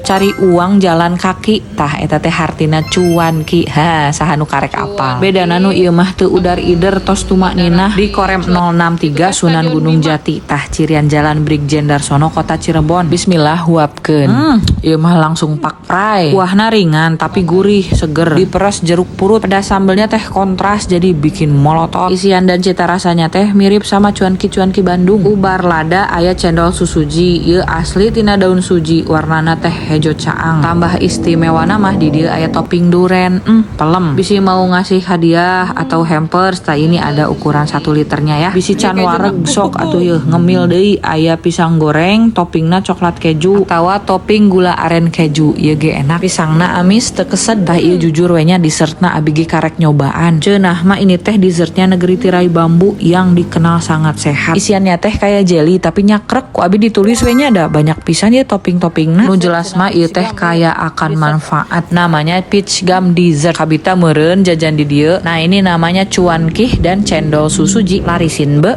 Cari uang jalan kaki. Tah, eta teh hartina cuanki. Ha, saha nu karek apal? Bedana nu ieu mah teu udar ider, tos tumakninah di Korem 063 Sunan Gunung Jati. Tah, cirian Jalan Brigjen Darsono, Kota Cirebon. Bismillah, huapkeun. Ieu mah langsung pak pray. Kuahna ringan tapi gurih, seger. Diperes jeruk purut, pedas sambelnya teh kontras, jadi bikin molotot. Isian dan cita rasanya teh mirip sama cuanki-cuanki Bandung. Ubar lada aya cendol susuji, ieu asli tina daun suji, warnana teh hejo caang. Tambah istimewana mah di dieu aya topping duren. Pelem. Bisi mau ngasih hadiah atau hampers, tah, ini ada ukuran 1 liternya ya. Bisi can wareg, sok atuh yeuh ngemil deui, aya pisang goreng toppingna coklat keju atawa topping gula aren keju. Ieu ge enak. Pisangna amis, teu keset. Tah, ieu jujur we nya, dessertna abi ge karek nyobaan. Cenah mah ini teh dessertnya negeri tirai bambu yang dikenal sangat sehat. Isiannya teh kayak jelly tapi nyakrek. Ku abi ditulis we nya, ada banyak pisan ya topping-toppingna. Nu jelas mah ieu teh kaya akan manfaat. Namanya peach gum dessert. Kabita meureun jajan di dieu. Nah, ini namanya cuankih dan cendol susuji. Larisin be.